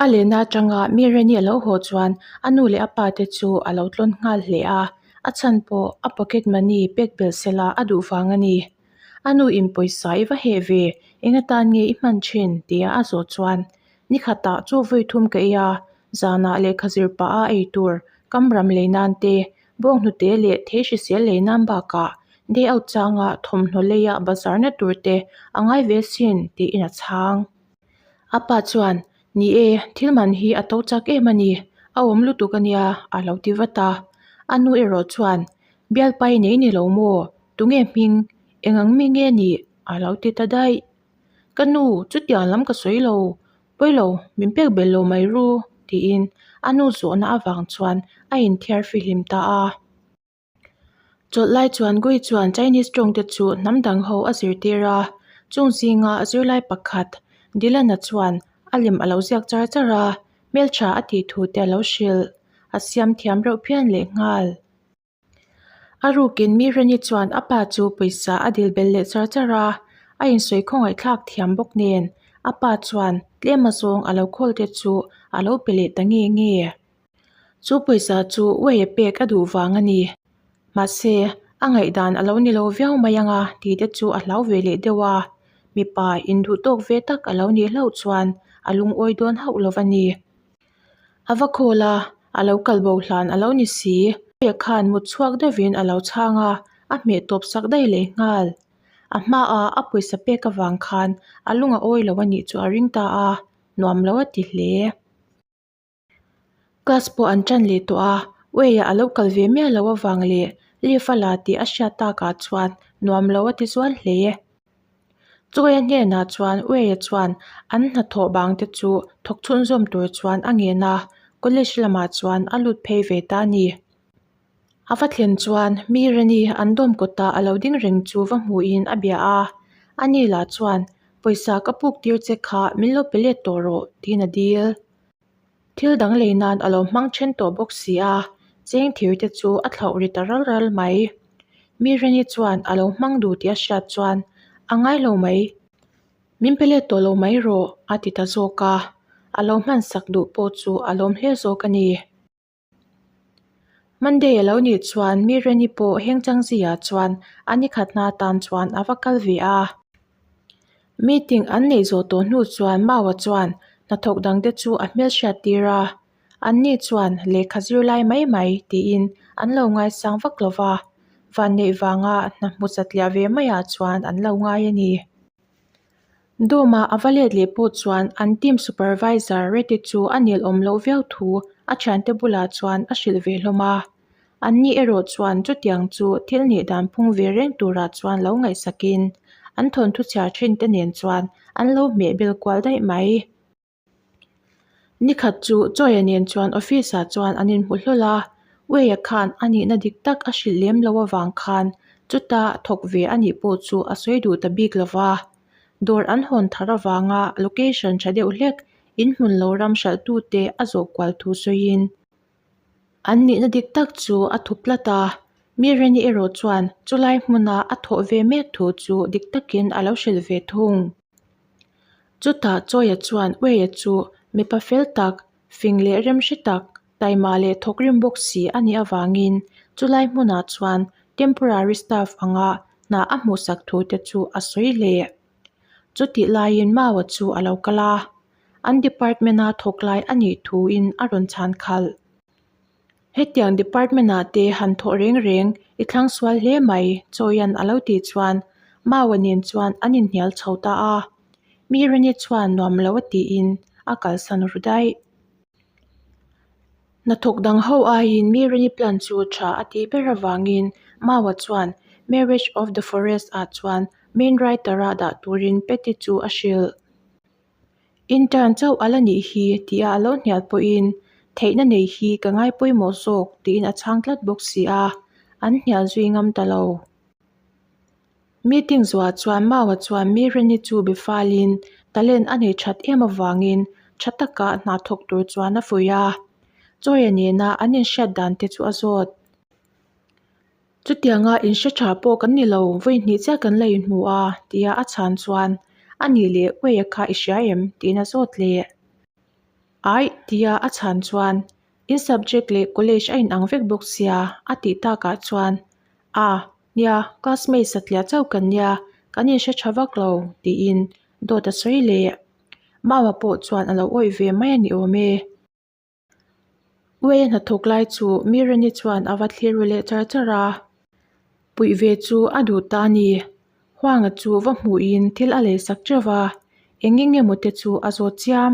A lehna atanga mi Reni a lo haw chuan a nu leh a pa te chu a lo tlawn nghal hle a, a chhan pawh a pocket money pek belh sela a duh vang a ni. A nu in pawisa i va heh ve, eng atan nge i hman thin? tia a zawh chuan Nikhatah chaw vawi thum ka ei a, zanah lehkha zir pah a ei tur kam ram lei nan te, bawnghnute leh thei hrisel lei nan bakah day out changa thawmhnaw leia bazar na tur te a ngai ve sin tiin a chhang. A pa chuan, Ni e, thil man hi a to chak em a ni, a awm lutuk a nia, a lo ti vat a. A nu erawh chuan, Bialpai nei ni lo maw? Tunge hming? Eng ang mi nge nih? a lo ti ta daih. Ka nu, chutiang lam ka sawi lo, pawi lo, min pek belh lo mai ru, tiin a nu zawhna avang chuan a inthiar fihlim ta a. Chawlh lai chuan Gui chuan Chinese tawng te chu hnam dang ho a zirtir a, chung zinga zirlai pakhat Dylan-a chuan a lem a lo ziak char char a, hmeltha a tih thu te a lo hrilh. A siam thiam reuh phian leh nghal. A rukin Mirani chuan a pa chu pawisa a dil belh leh char char a, a insawi khawngaih thlak thiam bawk nen a pa chuan tlem azawng a lo khawl te chu a lo pe leh ta nge nge. Chu pawisa chu uaia pek a duh vang a ni. Mahse, a ngaihdan a lo ni lo viau mai anga tih te chu a hlau ve leh deuh a. Mipa induh tawk ve tak a lo nih hlauh chuan a lungawi dawn hauh lo a ni. A va khawl a, a lo kal bo hlan a lo ni si. Uaia khan mut chhuak deuhin a lo chhang a, a hmeh tawp sak daih leh nghal. A hmaah a pawisa pek avang khan a lung a awi lo a nih chu a ring ta a, nuam lo a ti hle. Class pawh an tan leh tawh a, Way-ah a lo kal ve miah loh avang leh leave a la tih a hriat takah chuan nuam lo a ti zual hle. Chawia hnenah chuan Way-a chuan an hnathawh bang te chu thawk chhunzawm tur chuan a ngen a, college lamah chuan a lut phei ve ta a ni. A va thlen chuan mi Reni an dawm kawtah a lo ding reng chu va hmuhin a bia a, ani lah chuan pawisa ka puk tir che kha min lo pe let tawh rawh tiin a dil. Thil dang lei nan a lo hmang then tawh bawk si a, cheng thir te chu a thlauh ri ta ral ral mai. Mi Reni chuan a lo hmang duh tih a hriat chuan a ngai lo mai. Min pe let tawh lo mai rawh a ti ta zawk a, a lo hmansak duh pawh chu a lawm hle zawk a ni. Monday a lo nih chuan mi Reni pawh heng changziah chuan a ni khatna atan chuan a va kal ve a. Meeting an neih zawh tawh hnu chuan Maua chuan hnathawk dangte chu a hmelhriat tir a, anni chuan lehkha zir lai mai mai tiin an lo ngaisang vak lo va, vanneih vanga hna hmu satliah ve maiah chuan an lo ngai a ni. Dawma a va let leh pawh chuan an team supervisor Reti chu a nel awm loh viau thu a thiante bulah chuan a hrilh ve hlawm a. Anni erawh chuan chutiang chu thil nih dan phung ve reng turah chuan lo ngaihsakin an thawnthu chhiar thin te nen chuan an lo hmeh bel kual daih mai. Nikhat chu Chawia nen chuan office ah chuan an inhmu hlawl a, Weia khan a nihna dik tak a hrilh lem lo avang khan chuta thawk ve a nih pawh chu a sawi duh ta bik lo va. Dawr an hawn thar avanga location tha deuh hlek inhmun lo ram hralh tute a zawh kual thu sawiin an nihna dik tak chu a thup tlat a, Mireni erawh chuan chulai hmuna a thawh ve mek thu chu dik takin a lo hrilh ve thung. Chutah Chawia chuan Ueia chu mipa fel tak, fing leh remhre tak, taima leh thawkrim bawk si a nih avangin chulai hmunah chuan temporary staff anga hna a hmuhsak thu te chu a sawi hle. Chutih laiin Maua chu a lo kal a, an department-a thawk lai a nih thuin a rawn chhan khalh. Hetiang department ah te han thawh reng reng i thlang sual hle mai, Chawian a lo tih chuan Maua nen chuan an inhnial chho ta a. Mirani chuan nuam lo a tiin a kalsan ru daih. Hnathawk dang ho aiin Mirani plan chu tha a tih ber avangin Maua chuan Marriage of the Forest ah chuan main writer a dah turin Patty chu a hrilh. Intern chauh a la nih hi tia a lo hnial pawhin theihna nei hi ka ngai pawimawh zawk tiin a chhang tlat bawk si a, an hnial zui ngam ta lo. Meeting zuah chuan Maua chuan Mireni chu be falin talent a nei that em avangin tha taka hna thawk tur chuan a fuih a, Chawia nena an inhriat dan te chu a zawt. Chutianga inhre tha pawh kan ni lo, vawi hnih chiah kan la inhmu a, tia a chhan chuan, A nih leh Ueia kha i hria em? tiin a zawt leh. Aih tia a chhan chuan in subject leh college a inang vek bawk sia a tih takah chuan A nia classmate satliah chauh kan nia kan inhre tha vak lo tiin dawt a sawi leh. Mama pawh chuan a lo awih ve mai a ni awm e. Uaia hnathawk lai chu Mirani chuan a va thlir ru leh char char a, puih ve chu a duh ta a ni. Huanga chu va hmuhin thil a lei sak teuh va, eng eng emaw te chu a zawt chiam.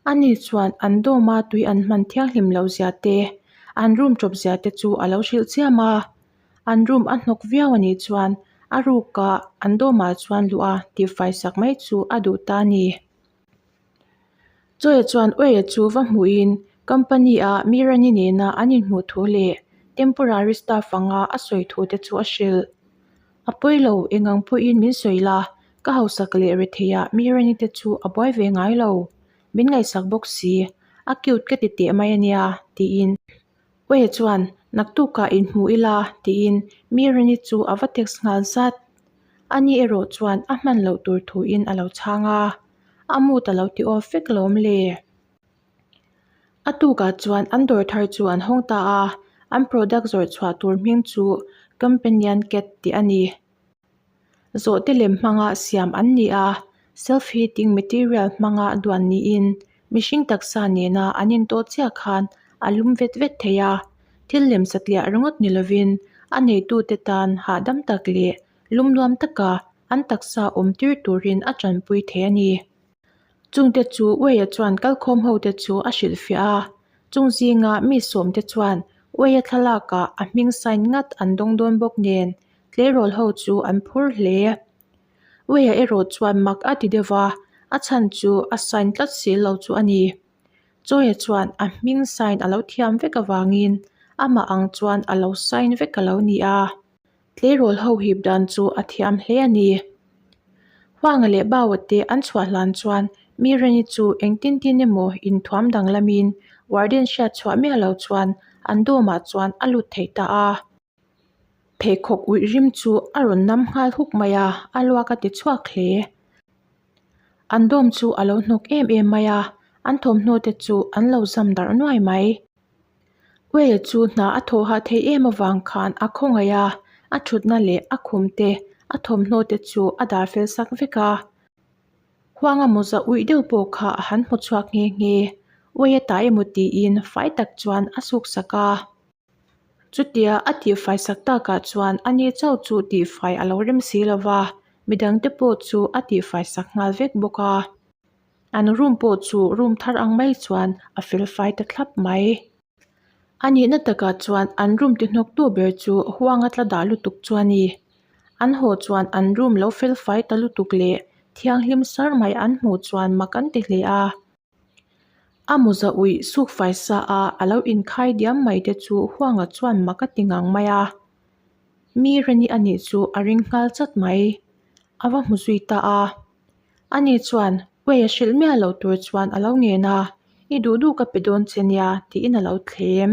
Ani chuan an dawma tui an hman thianghlim loh zia te, an room tawp zia te chu a lo hrilh chiam a. An room a hnawk viau a nih chuan a rukah an dawmah chuan luh a tihfai sak mai chu a duh ta a ni. Chawia chuan Uaia chu va hmuhin company ah Mirani nena an inhmuh thu leh temporary staff anga a sawi thu te chu a hrilh. A pawi lo, engang pawhin min sawi la, ka hausak leh retheiah Mirani te chu a buai ve ngai lo, min ngaihsak bawk si, a cute ka ti teh mai a nia, tiin Uaia chuan naktukah inhmu ila tiin Mirani chu a va text nghal zat. Ani erawh chuan a hman loh tur thuin a lo chhang a. A mood a lo ti off vek lawm le. A tukah chuan an dawr thar chu an hawng ta a, an product zawrh chhuah tur hming chu Companion Cat tih a ni. Zawhte lem hmanga siam an ni a, self heating material hmanga duan niin mihring taksa nena an intawh chiah khan a lum vet vet thei a, thil lem satliah ringawt ni lovin a neitute tan hahdam tak leh lum nuam taka an taksa awm tir turin a tanpui thei a ni. Chungte chu Uaia chuan kalkhawm hote chu a hrilhfiah a, chung zinga mi sawmte chuan Uaia thlalakah a hming sign ngat an dawng dawn bawk nen tleirawl ho chu an phur hle. Uaia erawh chuan mak a ti deuh va, a chhan chu a sign tlat si lo chu a ni. Chawia chuan a hming sign a lo thiam vek avangin amah ang chuan a lo sign vek a lo ni a. Tleirawl ho hip dan chu a thiam hle a ni. Huanga leh Baua te an chhuah hlan chuan Mirani chu engtin tin emaw inthuam danglamin warden hriat chhuah miah lo chuan an dawmah chuan a lut thei ta a. Pheikhawk uih rim chu a rawn nam nghal huk mai a, a luak a ti chhuak hle. An dawm chu a lo hnawk em em mai a, an thawmhnaw te chu an lo zam darh nuai mai. Uaia chu hna a thawh hah theih em avang khan a khawngaih a, a thutna leh a khum te, a thawmhnaw te chu a dah fel sak vek a. Huanga mawza uih deuh pawh kha a han hmu chhuak nghe nghe. Uaia ta emaw tiin fai tak chuan a suk sak a. Chutia a tihfai sak takah chuan ani chauh chu tihfai a lo rem si lo va, midangte pawh chu a tihfai sak nghal vek bawk a. An room pawh chu room thar ang mai chuan a fel fai ta thlap mai. A nihna takah chuan an room ti hnawktu ber chu huanga tla dah lutuk chu a ni. An haw chuan an room lo fel fai ta lutuk leh thianghlim sar mai an hmuh chuan mak an ti hle a. A mawza uih suk fai sa a a lo inkhai diam mai te chu huanga chuan mak a ti ngang mai a. Mi rani a nih chu a ring nghal chat mai. A va hmu zui ta a. Ani chuan, Uai a hrilh miah lo tur chuan a lo ngen a, I duh duh ka pe dawn che nia, tiin a lo thlem.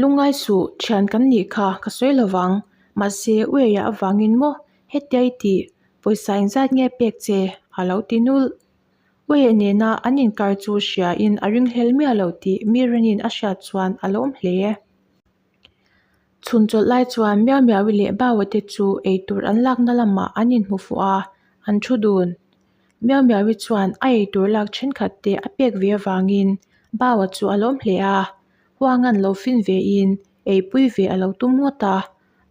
Lungngai suh, thian kan nih kha ka sawi lo vang, mahse Uaia avangin maw hetia i tih, pawisa engzat nge pek che? a lo ti nulh. Uaia nena an inkar chu hriain a ringhlel miah lo tih Mirianin a hriat chuan a lawm hle. Chhun chawlh lai chuan Miau Miaui leh Baua te chu eitur an lakna lamah an inhmu fuh a, an thu dun. Miau Miaui chuan a eitur lak thenkhat te a pek ve avangin Baua chu a lawm hle a, huangan lo fin vein eipui ve a lo tum ngawt a,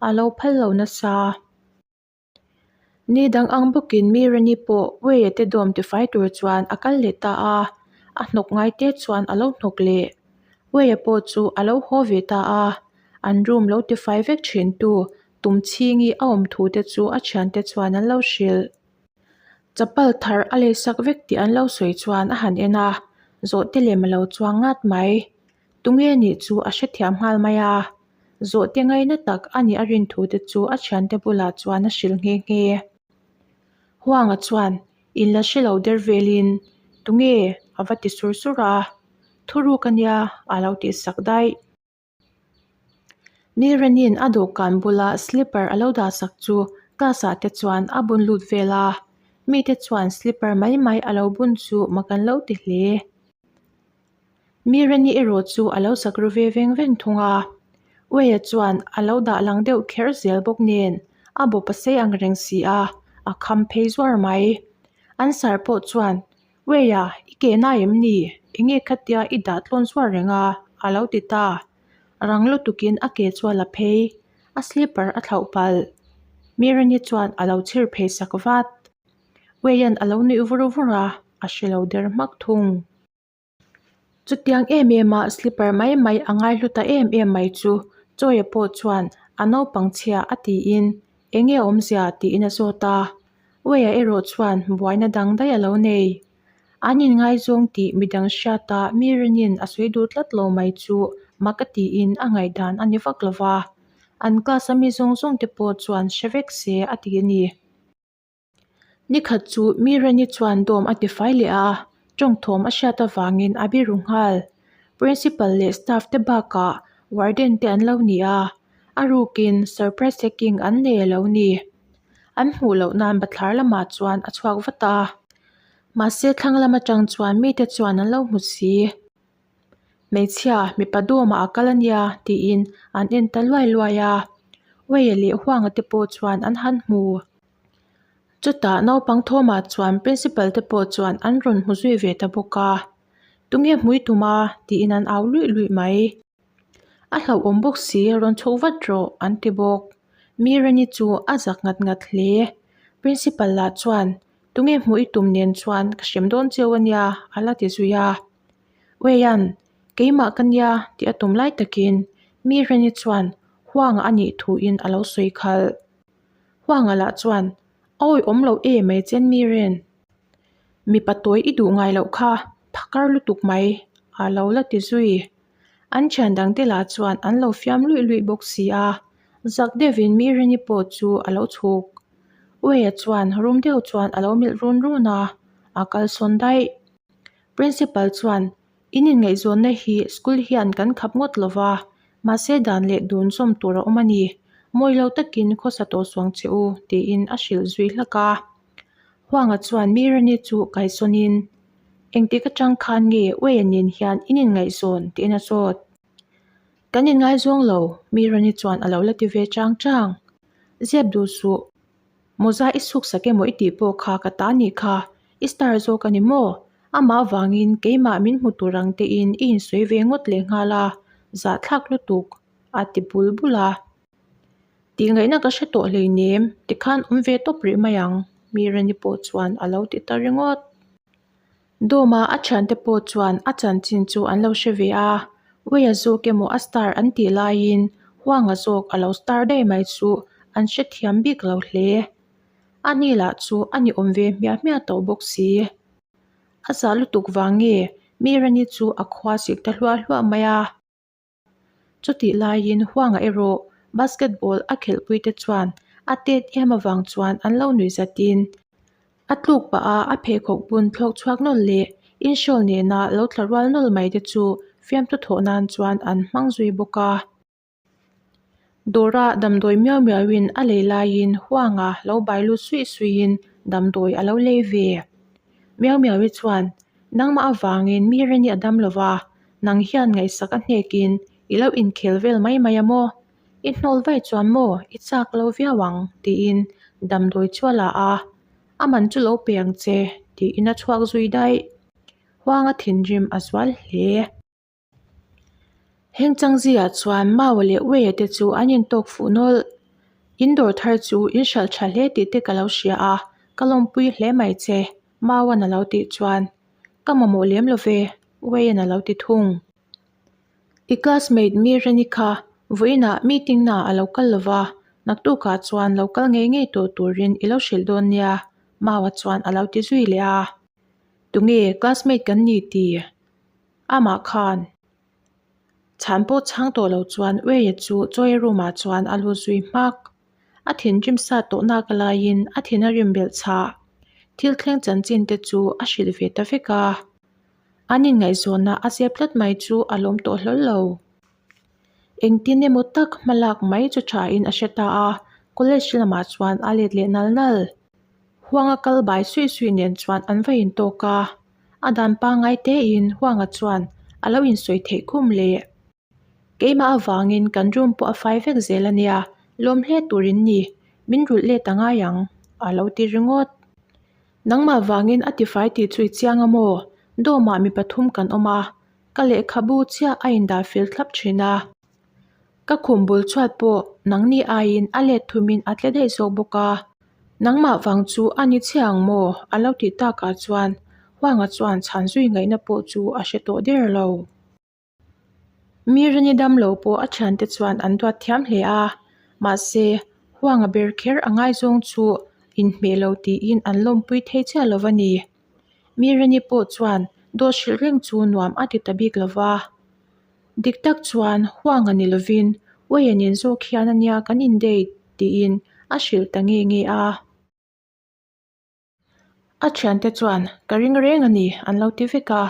a lo phal lo nasa. Ni dang ang bawkin Mirani pawh Weia te dawm tifai tur chuan a kal leh ta a, a hnawk ngai te chuan a lo hnawk leh. Weia pawh chu a lo haw ve ta a, an room lo tifai vek thin tu Tumchhingi a awm thu te chu a thiante chuan an lo hrilh. Chapal thar a leisak vek tih an lo sawi chuan a han en a, zawhte lem a lo chuang ngat mai. Tunge nih chu a hrethiam nghal mai a, zawhte ngaina tak a nih a rin thu te chu a thiante bulah chuan a hrilh nghe nghe. Huanga chuan in la hre lo der velin tunge a va ti sur sur a, thuruk a nia a lo tih sak daih. Mirani'n a dawhkan bula slipper a lo dah sak chu class ah te chuan a bun lut vel a, mite chuan slipper mai mai a lo bun chu mak an lo ti hle. Mirani erawh chu a lo sak ru ve veng veng thung a. Uaia chuan a lo dah lang deuh kher zel bawk nen a bawp a sei ang reng si a, a kham phei zuar mai. An sar pawh chuan, Uaia, i ke na em ni? Enge khatia i dah tlawn zuar reng a? a lo ti ta. Rang lutukin a ke chu a la phei. A slipper a thlauh palh. Mirani chuan a lo chhir phei sak vat. Uaia'n a lo nuih vur vur a, a hre lo der hmak thung. Chutiang em em a slipper mai mai a ngai hlu ta em em mai chu Chawia pawh chuan a naupang chhia a tiin eng nge awmzia tiin a zawt a. Uaia erawh chuan buaina dang daih a lo nei. An inngaizawng tih midang hriata mi ringin a sawi duh tlat lo mai chu mak a tiin a ngaihdan a ni vak lo va. An class a mi zawng zawng te pawh chuan hre vek se a ti a ni. Nikhat chu Mirani chuan dawm a tifai leh a, tawngthawm a hriat avangin a biru nghal. Principal leh staff te bakah warden te an lo ni a, a rukin surprise checking an nei a lo ni. An hmuh loh nan bathlar lamah chuan a chhuak vat a, mahse thlang lam atang chuan mite chuan an lo hmu si. Hmeichhia mipa dawmah a kal a nia tiin an en ta luai luai a, Uaia leh Huanga te pawh chuan an han hmu. Chutah naupang thawmah chuan principal te pawh chuan an rawn hmu zui ve ta bawk a, Tunge hmui tum a? tiin an au luih luih mai. A hlauhawm bawk si rawn chhuk vat rawh an ti bawk. Mirani chu a zak ngat ngat hle. Principal lah chuan Tunge hmuh i tum nen chuan ka hrem dawn cheu a nia a la ti zui a. Weian, keimah ka nia tih a tum lai takin mi Reni chuan Huanga a nih thuin a lo sawi khalh. Huanga lah chuan, Awi awm lo e mai chen mi Ren. Mipa tawi i duh ngai loh kha, phakar lutuk mai a lo la ti zui. An thian dangte lah chuan an lo fiam luih luih bawk si a, zak deuhin mi Reni pawh chu a lo chhuk. Uaia chuan rum deuh chuan a lo melh run run a, a kalsawn daih. Principal chuan, In inngaihzawnna hi school hian kan khap ngawt lo va, mahse dan leh dun zawm tur a awm a ni. Mawi lo takin khawsa tawh suang che u, tiin a hrilh zui hlak a. Huanga chuan Mirani chu kaisawnin, Engtik atang khan nge Uaia nen hian in inngaihzawn? tiin a zawt. Kan inngaizawng lo, Mirani chuan a lo la ti ve chang chang. Zep duh suh. Mawza i suk sak emaw i tih pawh kha ka ta nih kha, i star zawk a ni maw? Amah avangin keimah min hmu tur ang tein i insawi ve ngawt leh nghal a, zahthlak lutuk, a ti bul bul a. Tihngaihna ka hre tawh hleinem, tikhan awm ve tawp rih mai ang, Mirani pawh chuan a lo ti ta ringawt. Dawma a thiante pawh chuan a chanchin chu an lo hre ve a, Uia zawk emaw a star an tih laiin Huanga zawk a lo star daih mai chu an hrethiam bik lo hle. A ni lah chu a ni awm ve hmiah hmiah tawh bawk si. A zah lutuk vang nge Mirani chu a khua sik ta hluah hluah mai a. Chutih laiin Huanga erawh basketball a khelhpui te chuan a tet em avang chuan an lo nuih zatin a tluk pah a a pheikhawk bun thlawk chhuak nawlh leh inhrawl nena lo tla rual nawlh mai te chu fiamthu thawh nan chuan an hmang zui bawk a. Dawra damdawi miau miauin a lei laiin Huanga lo bai lut suih suihin damdawi a lo lei ve. Miau miaui chuan nangmah avangin mi reni a dam lova Nang hian ngaihsak a hnekin i lo inkhel vel mai mai a maw? I hnawl vaih chuan maw i chak lo viau ang? tiin damdawi chu a la a, A man chu lo pe ang che tiin a chhuak zui daih. Huanga thinrim a zual hle. Heng Changzia chuan Maua leh Uaia te chu an intawk fuh nawlh. In dawr thar chu in hralh tha hle tih te ka lo hria a, ka lawmpui hle mai che, Maua'n a lo tih chuan Ka mamawh lem lo ve, Wayne a lo ti thung. I classmate Mirani kha vawiinah meeting naah a lo kal lo va, naktukah chuan lo kal ngei ngei tawh turin i lo hrilh dawn nia, Maua chuan a lo ti zui leh a. Tunge classmate kan ni ti? Amah khan. Chhan pawh chhang tawh lo chuan Wayne chu chawi room ah chuan a lut zui hmak. A thinrim sa tawh nak laiin a thin a rim belh chhah. Thil thleng chanchin te chu a hrilh ve ta vek a. An inngaihzawnna a zep tlat mai chu a lawm tawh hlawl lo. Engtin emaw tak hma lak mai chu thain a hre ta a, college lamah chuan a let leh nal nal. Huanga kal bai suih suih nen chuan an va intawk a. A dan pangngai tein Huanga chuan a lo insawi theih khum le. Keimah avangin kan room pawh a fai vek zel a nia, lawm hle tur in ni, min rulh let a ngai ang, a lo ti ringawt. Nangmah vangin a tifai tih chu i chiang a maw? Dawmah mi pathum kan awm a, ka lehkhabu chiah a indah fel thlap thin a. Ka khum bul chhuat pawh nangni aiin a let thumin a tle daih zawk bawk a. Nangmah vang chu a ni chiah ang maw? A lo tih takah chuan Huanga chuan chhan zui ngaihna pawh chu a hre tawh der lo. Mirani dam lo pawh a thiante chuan an duat thiam hle a, mahse Huanga ber kher a ngaizawng chu inhmeh lo tiin an lawmpui thei chiah lo a ni. Mirani pawh chuan dawt hrilh reng chu nuam a ti ta bik lo va. Dik tak chuan Huanga ni lovin Uaia nen zawk hian a nia kan in date tiin a hrilh ta nge nge a. A thiante chuan ka ring reng a ni an lo ti vek a,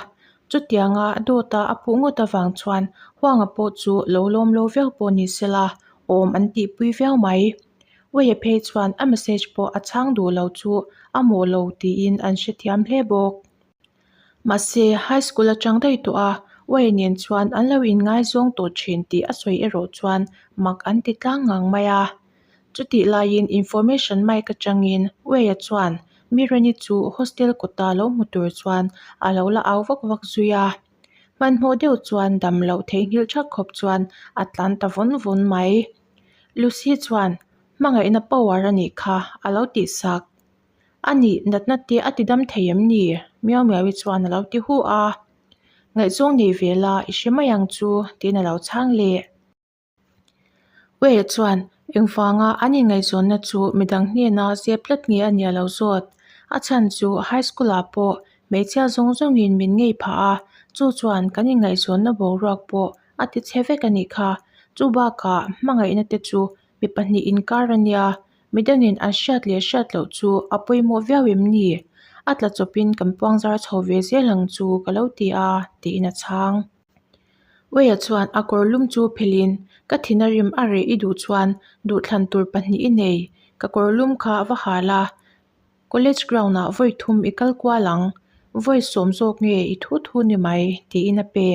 chutianga dawta a puh ngawt avang chuan Huanga pawh chu lo lawm lo viau pawh ni sela awm an tihpui viau mai. Uaia phei chuan a message pawh a chhang duh lo chu a mawh lo tiin an hrethiam hle bawk. Mahse, high school atang daih tawh a, Uaia nen chuan an lo inngaizawng tawh thin tih a sawi erawh chuan mak an ti tlang ngang mai a. Chutih laiin information mic atangin Uaia chuan Mirani chu hostel kawta lo hmu tur chuan a lo la au vak vak zui a. Hmanhmawh deuh chuan dam loh theihnghilh thak khawp chuan a tlan ta vawn vawn mai. Lucy chuan, Hmangaihna power a nih kha a lo tihsak. A nih, natna te a ti dam thei em ni? Miau Miau-i chuan a lo ti hu a. Ngaihzawng nei ve la, i hre mai ang chu, tiin a lo chhang leh. Uaia chuan, Engvanga an inngaihzawnna chu midang hnena zep tlat nge a nia lo zawt. A chhan chu high school-ah pawh hmeichhia zawng zawngin min ngei phah a, chu chuan kan inngaihzawnna boruak pawh a ti chhe vek a nih kha. Chu bakah hmangaihna te chu mi pahnih inkar a nia, Midangin an hriat leh hriat loh chu a pawimawh viau em ni? A tla chawpin kan puang zar chho ve zel ang chu ka lo ti a, tiin a chhang. Uaia chuan a kawr lum chu phelhin, Ka thina rim a reh i duh chuan duhthlan tur pahnih i nei, ka kawr lum kha va hal a, college ground ah vawi thum i kal kual ang, vawi sawm zawk nge i thu thu ni mai, tiin a pe.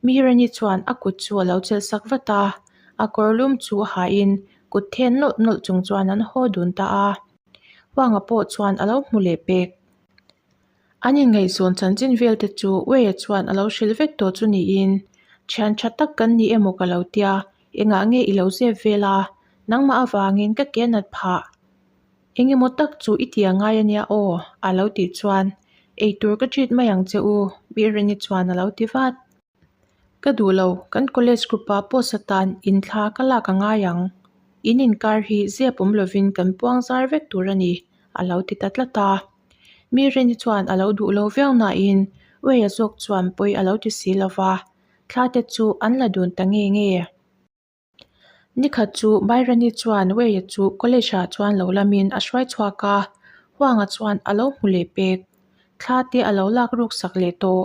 Mirani chuan a kut chu a lo chelh sak vat a, a kawr lum chu a hahin kut then nawlh nawlh chung chuan an haw dun ta a. Huanga pawh chuan a lo hmu leh pek. An inngaihzawn chanchin vel te chu Uaia chuan a lo hrilh vek tawh chu niin, Thian tha tak kan ni emaw ka lo tia, engah nge i lo zep vel a, nangmah avangin ka ke nat phah. Eng emaw tak chu i ti a ngai a nia aw, a lo tih chuan, Eitur ka treat mai ang che u, Birini chuan a lo ti vat. Ka duh lo, kan college group ah post atan inthla ka lak a ngai ang. In inkar hi zep awm lovin kan puang zar vek tur a ni, a lo ti ta tlat a. Mirini chuan a lo duh lo viau nain Weia zawk chuan pawi a lo ti si lo va, thla te chu an la dun ta nge nge. Nikhat chu Bairani chuan Weia chu college ah chuan lo lamin a hruai chhuak a, Huanga chuan a lo hmu leh pek. Thla te a lo lak ruk sak leh tawh.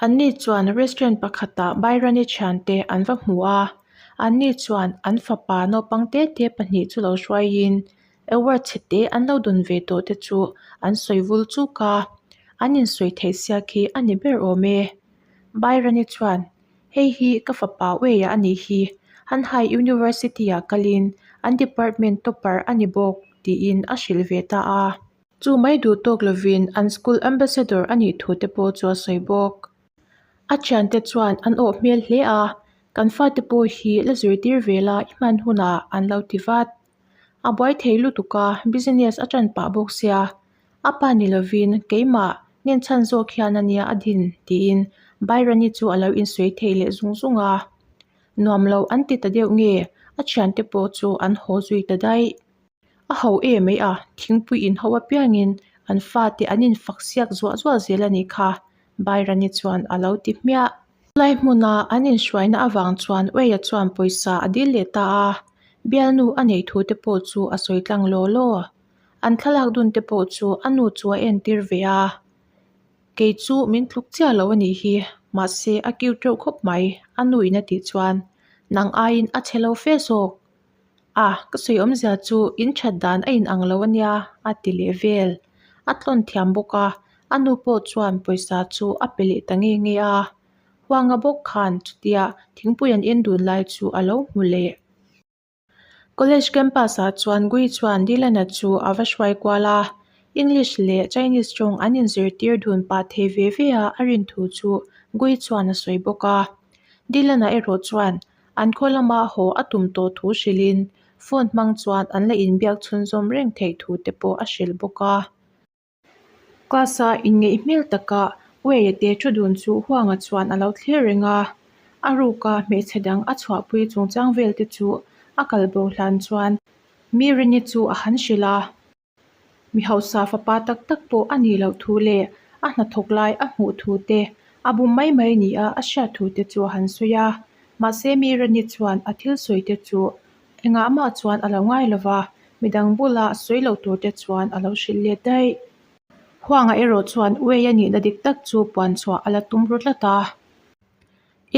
Anni chuan restaurant pakhatah Bairani thiante an va hmu a, anni chuan an fapa naupang te te pahnih chu lo hruaiin award chhe te an lo dawn ve tawh te chu an sawi vul chuk a, an insawi theih siak hi a ni ber awm e. Bairani chuan Hei hi ka fapa Ueia a nih hi, Hanhai University-ah kalin an department topper a ni bawk tiin a hrilh ve ta a. Chu mai duh tawk lovin an school ambassador a nih thu te pawh chu a sawi bawk. A thiante chuan an awh hmel hle a, kan fate pawh hi la zirtir ve la i hman hunah an lo ti vat. A buai thei lutuk a, business a tan pah bawk sia, a pa ni lovin keimah ngen chhan zawk hian a nia a din tiin Byroni chu a lo insawi thei leh zung zung a. Nuam lo an ti ta deuh nge a thiante pawh chu an haw zui ta daih. A ho em mai a, thingpui inho apiangin an fate an infak siak zuah zuah zel a nih kha, Byroni chuan a lo ti hmiah. Chulai hmuna an inhruaina avang chuan Ueia chuan pawisa a dil leh ta a, bialnu a neih thu te pawh chu a sawi tlang law law. An thlalak dun te pawh chu a nu chu a entir ve a, Kei chu min tluk chiah lo a nih hi, mahse a cute reuh khawp mai, a nu in a tih chuan nang aiin a chhe lo fe zawk. A, ka sawi awmzia chu in that dan a inang lo a nia, a ti leh vel. A tlawn thiam bawk a. A nu pawh chuan pawisa chu a pe leh ta nge nge a. Huanga bawk khan chutia thingpui an en dun lai chu a lo hmu leh. College campus ah chuan Gui chuan Dylan-a chu a va hruai kual a, English leh Chinese tawng an inzirtir dun pah thei ve ve a a rin thu chu Gui chuan a sawi bawk a. Dylan-a erawh chuan an khaw lama haw a tum tawh thu hrilhin phone hmang chuan an la inbiak chhunzawm reng theih thu te pawh a hrilh bawk a. Class a inngeih hmel taka Wei-a te thu dun chu Huanga chuan a lo thlir reng a, a ruka hmeichhe dang a chhuahpui chungchang vel te chu a kal bo hlan chuan mi Rini chu a han hrilh a. Mi hausa fapa tak tak pawh a nih loh thu leh a hnathawk lai a hmuh thu te, a bum mai mai nia a hriat thu te chu a han sawi a. Mahse mi Rini chuan a thil sawi te chu Engah mah chuan a lo ngai lo va, midang bula sawi lo tur te chuan a lo hrilh let daih. Huanga erawh chuan Wei a nihna dik tak chu puan chhuah a la tum ru tlat a.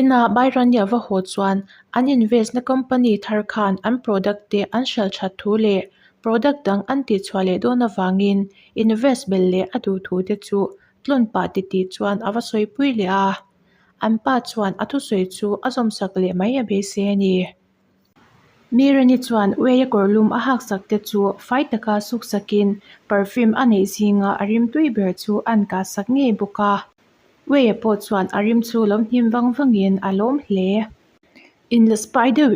Inah Bairania va haw chuan an invest na company thar khan an product te an hralh that thu leh product dang an tihchhuah leh dawn avangin invest belh leh a duh thu te chu tlawn pah titih chuan a va sawipui leh a. An pa chuan a thusawi chu a zawmsak leh mai a beisei a ni. Mirani chuan Ueia kawrlum a haksak te chu fai taka suksakin perfume a neih zinga a rim tui ber chu an kahsak ngei bawk a. Ueia pawh chuan a rim chu lo hnim vang vangin a lawm hle. Inla spy deuh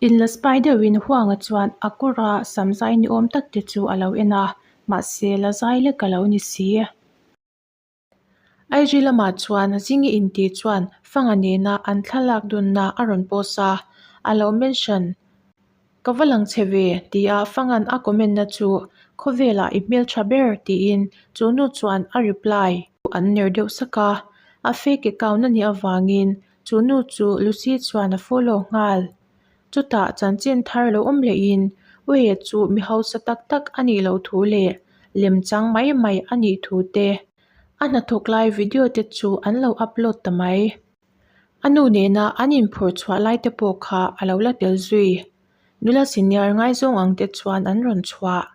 Inla spy deuhin Huanga chuan a kawra sam zai ni awm tak te chu a lo en a, mahse la zai lek a lo ni si. IG lamah chuan Zingi inti chuan Fanga nena an thlalak dunna a rawn post a, a lo mention, Ka va lang che ve tia Fanga'n a comment na chu Khawvelah i hmeltha ber tiin chu nu chuan a reply. An ner deuh sak a, a fake account a nih avangin chu nu chu Lucy chuan a follow nghal. Chutah chanchin thar lo awm lehin Wei-a chu mi hausa tak tak a nih loh thu leh lemchang mai mai a nih thu te, a hnathawk lai video te chu an lo upload ta mai. A nu nena an inphurh chhuah lai te pawh kha a lo la tel zui. Nula senior ngaizawng ang te chuan an rawn chhuah.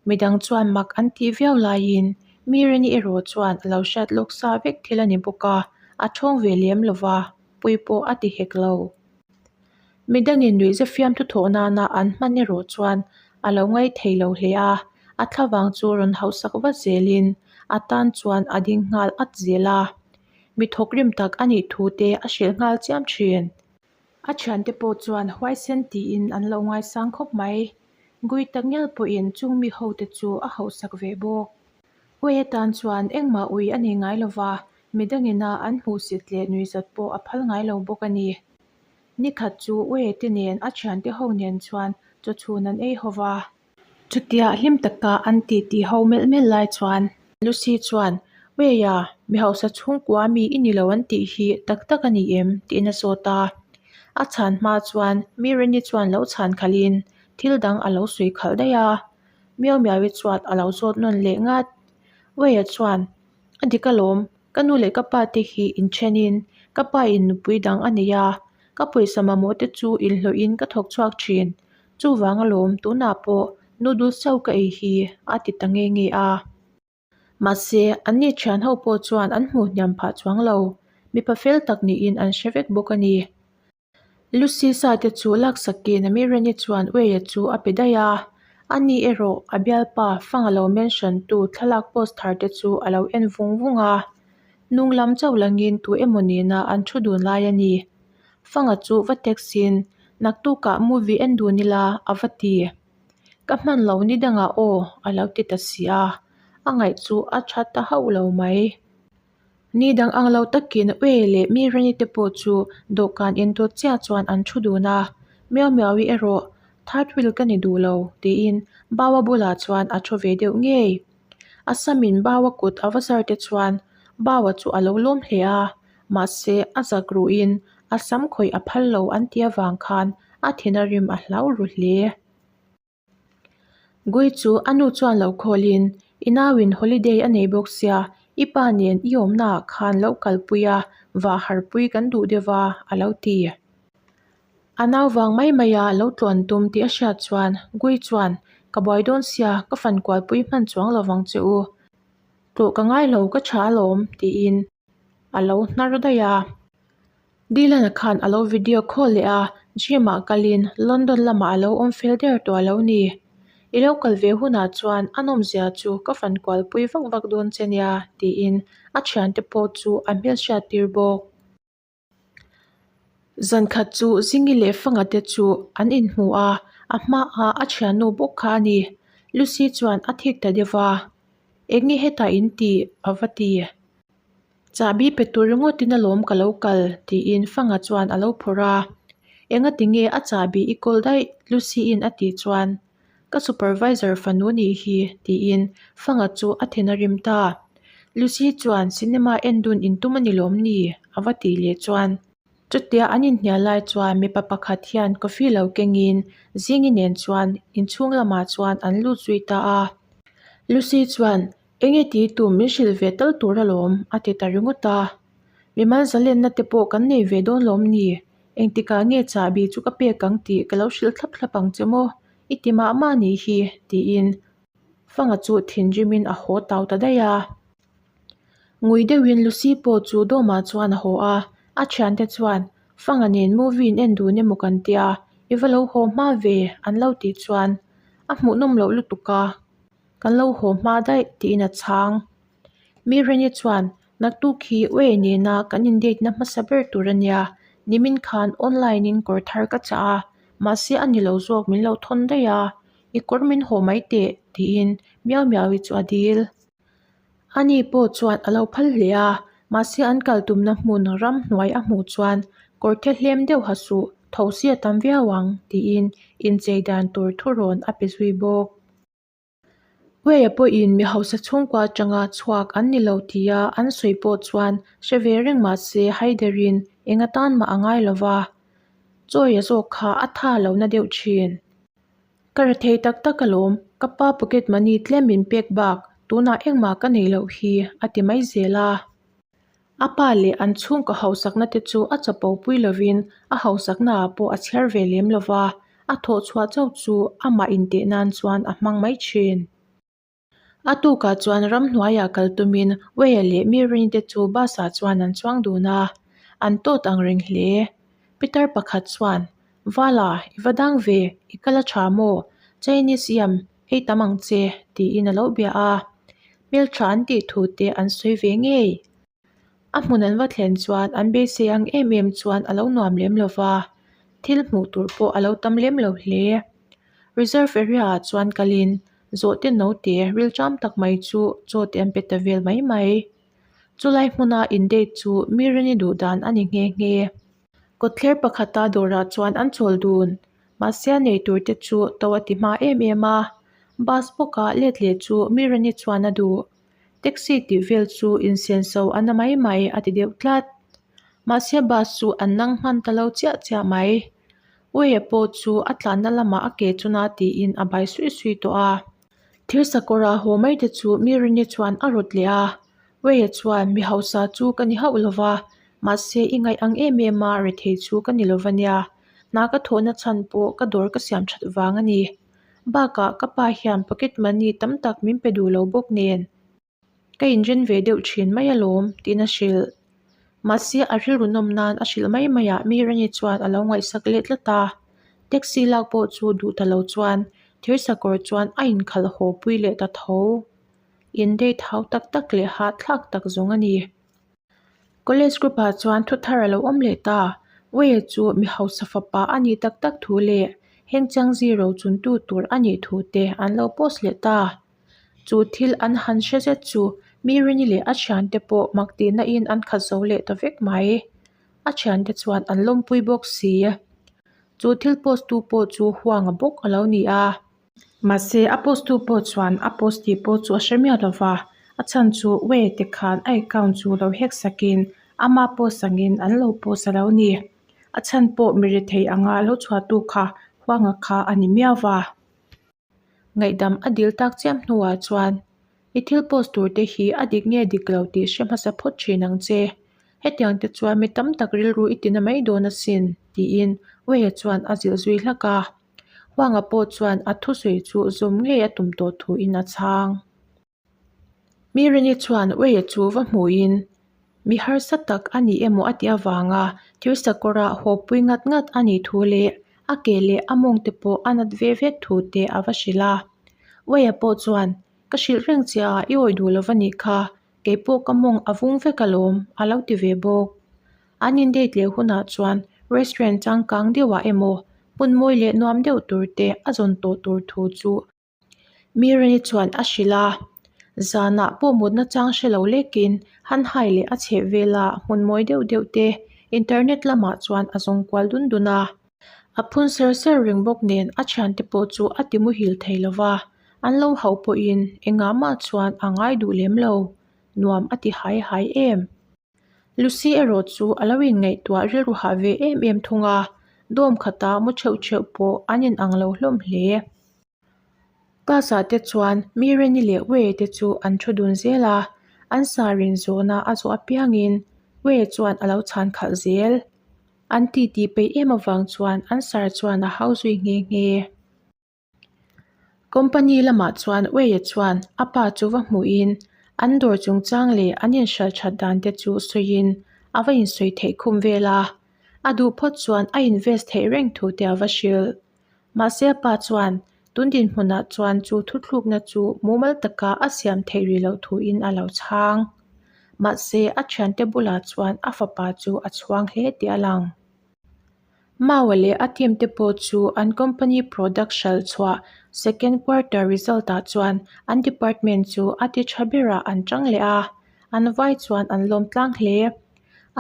Midang chuan mak an tih viau laiin Mirini erawh chuan a lo hriat lawk sa vek thil a ni bawk a, a thawng ve lem lova, pui pawh a ti hek lo. Midangin nuihza fiamthu thawh nana an hman erawh chuan a lo ngaih thei lo hle a, a thlavang chu rawn hausak vat zelin a tan chuan a ding nghal at zel a. Mi thawkrim tak a nih thu te a hrilh nghal chiam thin. A thiante pawh chuan huaisen tiin an lo ngaisang khawp mai. Gui tak ngial pawhin chung mi hote chu a hausak ve bawk. Ui atan chuan engmah ui a nei ngai lova, midangina an hmuhsit leh nuihzat pawh a phal ngai lo bawk a ni. Nikhat chu Uiate nen a thiante ho nen chuan chawchhun an ei ho va. Chutia hlim taka an titi ho melh melh lai chuan Lucy chuan, Uia, mi hausa chhungkua mi i ni lo an tih hi tak tak a ni em? tiin a zawt a. A chhan hma chuan Mireni chuan lo chhan khalhin thil dang a lo sawi khalh daih a. Miau Miaui chuan a lo zawt nawn leh ngat. Uia chuan, A dik alawm, ka nu leh ka pa te hi inthenin ka pa in nupui dang a nei a, ka pawisa mamawh te chu inhlawhin ka thawk chhuak thin. Chuvang alawm tunah pawh noodles chauh ka ei hi a ti ta nge nge a. Mahse, anni thian ho pawh chuan an hmuh hniam phah chuang lo, mipa fel tak niin an hre vek bawk a ni. Lucy sa te chu laksakin Amirani chuan Ueia chu a pe daih a, ani erawh a bialpa fang a lo mention tu thlalak post thar te chu a lo en vung vung a, hnung lam chauh langin tu emaw nena an thu dun lai a ni. Fanga chu va text in naktukah movie en dun ila a va ti. Ka hman lo ni dangah aw a lo ti ta si a, a ngaih chu a tha ta hauh lo mai. Ni dang ang lo takin Ue leh mi Reni te pawh chu dawhkan indawt chiah chuan an thu dun a, Miau Miaui erawh third wheel ka ni duh lo tiin Baua bulah chuan a thu ve deuh ngei. A samin Baua kut a va zar te chuan Baua chu a lo lawm hle a, mahse a zak ruhin a sam khawih a phal lo an tih avang khan a thin a rim a hlau ru hle. Gui chu a nu chuan lo khawlin, I nauin holiday a nei bawk sia, i pa nen i awmnaah khan lo kalpui a, vah harpui kan duh deuh a, a lo ti. A nau vang mai maia lo tluan tum tih a hriat chuan Gui chuan, Ka buai dawn sia, ka fan kualpui hman chuang lo vang che u. Tlawh ka ngai lo ka tha alawm tiin a lo hnar daih a. Dylan-a khan a lo video call leh a, gym-ah kalin London lamah a lo awm fel der tawh a lo ni. I lo kal ve hunah chuan a nawmzia chu ka fan kualpui vak vak dawn che nia tiin a thiante pawh chu a hmelhriat tir bawk. Zan khat chu Zingi leh Fanga te chu an inhmu a, a hmaah a thiannu bawk kha a ni. Lucy chuan a thik ta deuh va, Eng nge hetah in tih? a va ti. Chahbi pe tur ringawtin alawm ka lo kal tiin Fanga chuan a lo phawrh a. Engati nge a chahbi i kawl daih? Lucy-in a tih chuan Ka supervisor fanu nih hi tiin Fanga chu a then a rim ta. Lucy chuan cinema en dun in tum a ni lawm ni? a va tih leh chuan. Chutia an inhnial lai chuan mipa pakhat hian coffee lo kengin Zingi nen chuan inchhung lamah chuan an lut zui ta a. Lucy chuan Enge tih tum min hrilh ve tal tur alawm a ti ta ringawt a. Mimal zalenna te pawh kan nei ve dawn lawm ni? Engtikah nge chahbi chu ka pek ang tih ka lo hrilh thlap thlap ang che maw? I ti mah mah nih hi tiin Fanga chu thinrimin a haw tau ta daih a. Ngui deuhin Lucy pawh chu dawmah chuan a haw a, a thiante chuan Fanga nen movie in en dun emaw kan tia, i va lo haw hma ve an lo tih chuan a hmuhnawm loh lutuk a. Kan lo haw hma daih tiin a chhang. Mireni chuan naktuk hi Way nena kan in date na hmasa ber tur a nia, nimin khan online in kawr thar ka chah a, mahse a ni lo zawk min lo thawn daih a, i kawr min haw mai teh tiin Miau Miau-i chu a dil. Ani pawh chuan a lo phal hle a, mahse an kal tumna hmun ramhnuai a hmuh chuan kawr the hlem deuh ha suh, tho si a tam viau ang tiin inchei dan tur thurawn a pe zui bawk. Uaia pawhin mi hausa chhungkua atanga chhuak an ni lo tia an sawi pawh chuan hre ve reng mah se Haiderin eng atan mah a ngai lo va, Chawia zawk kha a tha lo na deuh thin. Ka ra thei tak tak alawm, ka pa pocket money tlem min pek bak tunah engmah ka nei loh hi a ti mai zel a. A pa leh an chhungkaw hausakna te chu a chapo pui lovin a hausaknaah pawh a chhiar ve lem lo va, a thawh chhuah chauh chu amah inteh nan chuan a hmang mai thin. A tukah chuan ramhnuaiah kal tumin Weya leh Mirini te chu bus-ah chuan an chuang dun a, an tawt ang reng hle. Pitar pakhat chuan, Vala, i va dang ve, i kal a tha maw? Chinese yam ei tam ang che, tiin a lo bia a. Hmeltha an tih thu te an sawi ve ngei. A hmun an va thlen chuan an beisei ang em em chuan a lo nuam lem lo va, thil hmuh tur pawh a lo tam lem lo hle. Reserve area ah chuan kalin zawhte note rilṭam tak mai chu chaw te an pe ta vel mai mai. Chulai hmuna in date chu mi rini duh dan a ni nghe nghe. Kawtthler pakhata dawrah chuan an chawl dun. Mahse a nei tur te chu to a ti hma em em a, bus bawka let leh chu mi rini chuan a duh. Taxi tih vel chu insenso a na mai mai a ti deuh tlat. Mahse bus chu an nang hman ta lo chiah chiah mai. Uia pawh chu a tlanna lamah a ke chuna tiin a bai suih suih tawh a. Thir sakawra haw mai te chu mi rini chuan a rawt leh a. Uia chuan mi hausa chu ka ni hauh lo va, mahse i ngaih ang em em a rethei chu ka ni lo va nia. Hna ka thawhna chhan pawh ka dawr ka siam that vang a ni. Bakah ka pa hian pocket money tam tak min pe duh lo bawk nen ka inren ve deuh thin mai alawm tiin a hrilh. Mahse a rilru nawm nan a hrilh mai maiah mi Rani chuan a lo ngaihsak leh tlat a. Taxi lak pawh chu duh ta lo chuan thirsakawr chuan a inkhalh haw pui leh ta tho. In date hau tak tak leh hahthlak tak zawng a ni. College group ah chuan thu thar a lo awm leh ta. Wei chu mi hausa fapa a nih tak tak thu leh heng chiang zero chun tu tur a nih thu te an lo post leh ta. Chu thil an han hre zet chu mi Rini leh a thiante pawh mak tihna in an khat zo leh ta vek mai. A thiante chuan an lawmpui bawk si. Chu thil post tu pawh chu Huanga bawk a lo ni a. Mahse, a post tu pawh chuan a post tih pawh chu a hre miah lo va, a chhan chu Wei te khan a account chu lo hack sakin ama post angin an lo post a lo ni. A chhan pawh mi rethei anga lo chhuahtu kha Huanga kha a ni miau va. Ngaihdam a dil tak chiam hnuah chuan I thil post tur te hi a dik nge dik lo tih hre hmasa phawt thin ang che. Hetiang te chuan mi tam tak rilru i tina mai dawn asin, tiin Wei-a chuan a zilh zui hlak a. Huanga pawh chuan a thusawi chu zawm ngei a tum tawh thuin a chhang. Mirini chuan Wei-a chu va hmuhin mi harsa tak a ni emaw a tih avanga thil sakawra hawpui ngat ngat a nih thu leh a ke leh a mawng te pawh a nat ve vek thu te a va hrilh a. Wei-a pawh chuan, Ka hrilh reng che a, i awih duh lo va nih kha, kei pawh ka mawng a vung vek alawm, a lo ti ve bawk. An in date leh hunah chuan restaurant changkang deuhah emaw hmun mawi leh nuam deuh tur te a zawn tawh tur thu chu Mirani chuan a hrilh a. Zanah pawh mutna chang hre lo lekin han hai leh a chheh vela hmun mawi deuh deuh te internet lamah chuan a zawng kual dun dun a. A phun ser ser reng bawk nen a thiante pawh chu a ti muhil thei lo va, an lo hauh pawhin engah mah chuan a ngai duh lem lo, nuam a ti hai hai em. Lucy erawh chu a lo inngaihtuah rilru hah ve em em thung a, dawm khata mu theuh theuh pawh an inang lo hlawm hle. Class ah te chuan Mireni leh Wei te chu an thu dun zel a, an sar in zawhna a zawh apiangin Wei chuan a lo chhan khalh zel. An titi peih em avang chuan an sar chuan a hau zui nghe nghe. Company lamah chuan Wei-a chuan a pa chu va hmuhin an dawr chungchang leh an inhralh that dan te chu sawiin a va insawi theih khum vel a, a duh phawt chuan a invest theih reng thu te a va hrilh. Mahse a pa chuan tun dinhmunah chuan chu thuthlukna chu mumal taka a siam theih rih loh thuin a lo chhang. Mahse a thiante bulah chuan a fapa chu a chhuang hle tih a lang. Maua leh a team te pawh chu an company product hralh chhuah second quarter result ah chuan an department chu a ti tha berah an tang leh a, an vai chuan an lawm tlang hle.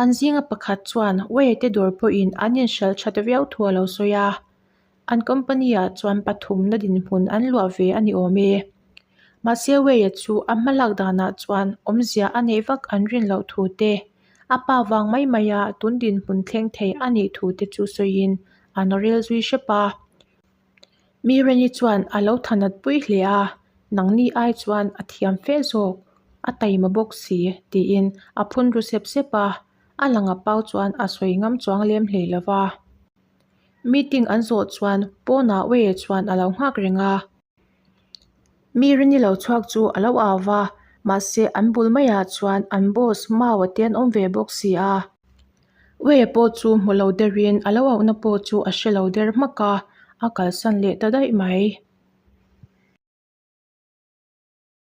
An zinga pakhat chuan Wei te dawr pawhin an inhralh that viau thu a lo sawi a, an company ah chuan pathumna dinhmun an luah ve a ni awm e. Mahse Wei-a chu a hmalak danah chuan awmzia a neih vak an rin loh thu te, a pa vang mai mai a tun dinhmun thleng thei a nih thu te chu sawiin an rel zui hrep a. Mireni chuan a lo thanat pui hle a, nangni ai chuan a thiam fe zawk, a taima bawk si tiin a phun ru sep sep a, a lang a pau chuan a sawi ngam chuang lem hlei lo va. Meeting an zawh chuan pawnah Wei-a chuan a lo nghak reng a. Mi rini lo chhuak chu a lo au va, mahse an bul maiah chuan an boss Mau-a te an awm ve bawk si a. Wei-a pawh chu hmu lo derin a lo auhna pawh chu a hre lo der hmak a, a kalsan leh ta daih mai.